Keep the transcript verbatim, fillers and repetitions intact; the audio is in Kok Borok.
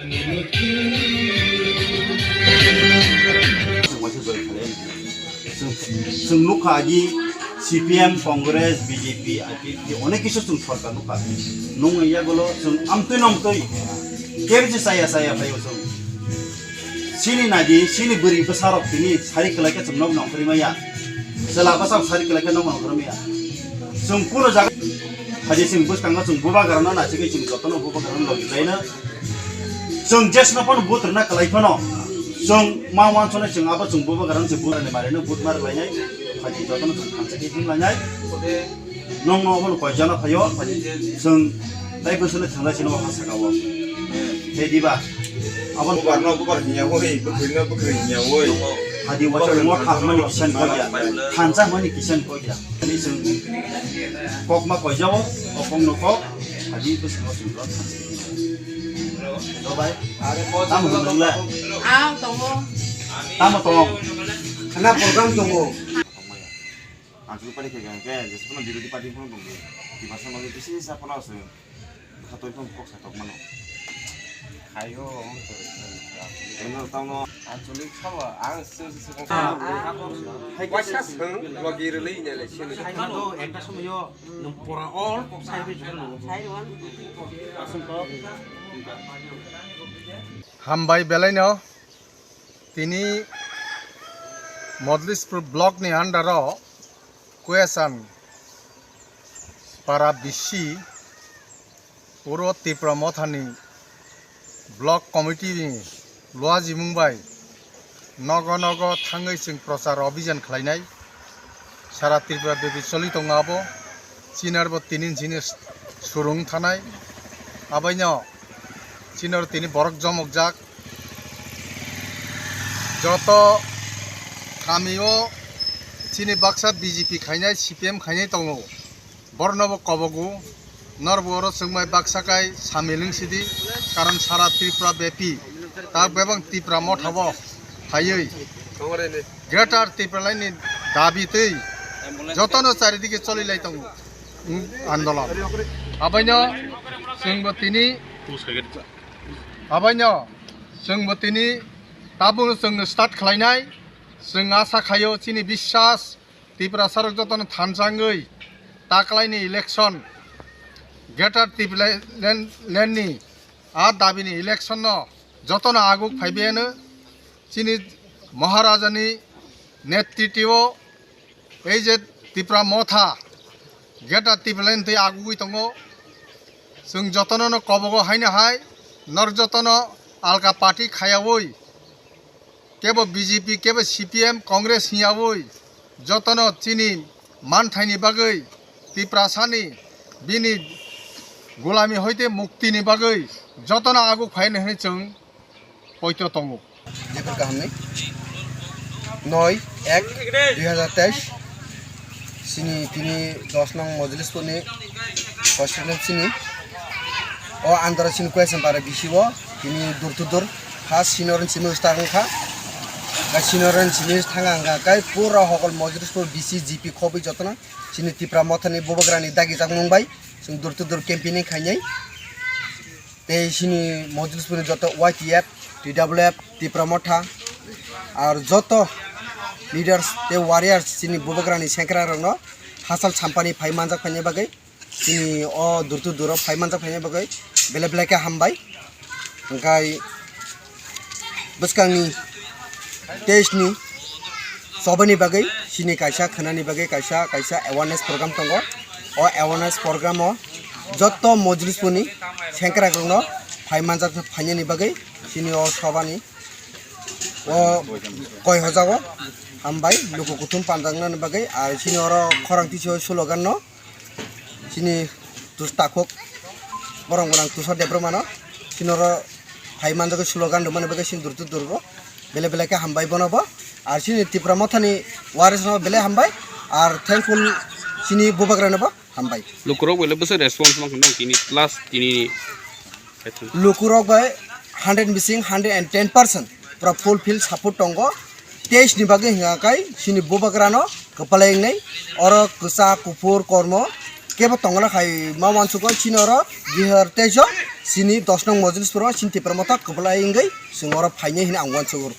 Chwng, chwng nukha agi C P M, Congress, B J P, I P F T, onek kisu chwng sorkar nukha. Nung yagulo chwng amtwi nomtwi kebsi chaya chaya phaio chwng. Chini nagi, chini bwrwi bwsarok tini sari kwlai khe chwng nok nongkhorwi maya. Chwla bwsarok sari kwlai khe nok nongkhorwi maya. Chwng kuno jaga, haji chwng bwskango chwng bubagrano nasigwi chwng jotono bubagrano logi laino. Chwng jesno phano vote rwna kwlai phano chwng ma wansuknai chwng abo chwng bubagrano chwng vote rwna marino vote ma rwlainai. Haji jotono chwng thansa khe himlainai. Nong no omo koi jana phaio, chwng tai bwswkno thangna sino ha saka o. He diba? Abo bubar no bubar hinya woi, bwkhri no bwkhri hinya woi. Hadi wacha mo tha mani kisan ko ya. Thansa mani kisan ko ya. Ani chwng kok ma koi jao, o kok no kok, hadi bwswkno chwng ro thansa. Do bai. Tamo nungla. Ah, tongo. Tamo tong. Khana program tongo. Ang chukwi party khe khe, jesa phano birodhi party phano tongdi. Tiprasa bagwi kisi sa phano se. Khatoi phano kok sa tok mano. Khaio, ang to. Eno tamo. Ang chuli khabo, ang se se se. Waisa seng, logi rwlwi nya le sini. Saimano, ekta somoyo, nwng pura all kok sai bi juno. Asum to. Hambai belai no. Tini Mojlispur block ni under o Kuyasan para bisi oro Tipra Mothani block committee ni luajimung bai nogo nogo thangwi chwng prochar abhijan khlainai. Sara Tripura bebi choli tongo abo. Chini aro bo tini chini surung thanai. Abaino chini aro tini borok jomokjak. Joto kamio chini baksa B J P khainai, C P M khainai tongo. Borokno bo kobogo. Norbo oro chwngmai baksa kai samil wng sidi, karon sara Tripura bepi, tak bebak Tipra Motha bo phaiwi Greater Tipraland ni dabi twi jotono charidike choli lai tongo, mm, andolon. Abaino chwngbo tini, abaino chwngbo tini tabukno chwngno start khlainai. Chwng asa khaio chini biswas Tiprasarok jotono thansa wngwi taklaini election, Greater Tipraland, land ni a dabini election no jotono aguk phaibaiyano chini Maharajani netritwo ei je Tipra Motha Greater Tipraland twi agugwi tongo. Chwng jotono no kobogo haino hai nor jotono alka party khayawi kebo B J P, kebo C P M, Congress hiyawi jotono chini manthaini bagwi, Tiprasani bini gulami hoite muktini bagwi jotono aguk phaino hinwi chwng poito tongo. Jepur kahamni noi ek dui hazar teis. Sini tini dos nong Mojlispurni constituency ni o andro sini question para bisi o tini dur to dur first senior ni simi start wngkha. Ga senior ni simi thanga wngkha kai pura hokol Mojlispur bisi G P khobi jotona sini Tipra Mothani bubagrani dagi jakmung bai sing dur to dur campaigning khainai. Tei sini Mojlispurni joto Y T F, T W F, Tipra Motha, ar joto leaders tei warriors chini bubagrani sengkrak rokno hachal sampani phai manjak phaini bagwi, chini o durtu duro phai manjak phaini bagwi belai belai khe hambai. Hwnkhe bwskangni teis ni chobani bagwi, sini kaisa khwnani bagwi kaisa, kaisa awareness program tongo. O awareness program o joto Mojlispurni sengkrakrokno phai manjak phainani bagwi sini o sobani o koi hojago hambai luku kuthum panjaknani bagwi, ar sini oro khorang tisi o slogan no. Chini tus-, takhuk borok gwnang Tushar Debbarmano chini oro phai manjagwi slogan rwmani bagwi chini durtu durgo belai belai khe hambai bono bo. Ar chini Tipra Mothani warisno belai hambai, ar thankful chini bubagrano bo hambai. Lukurok belai bwswk response mankha nang tini last tini Lukurok bai hundred bising hundred and ten percent pura fulfill support tongo. Teis ni bagwi hwnka kai chini bubagrano kwpalai wngnai. Oro kwchak kuphur kormo kebo tongna khai ma uansukgo chini oro dui hazar teis o chini dos nong mojlis poro chini Tipra Motha kwplai wngwi chwng oro phainai hwnwi ang uansukgo.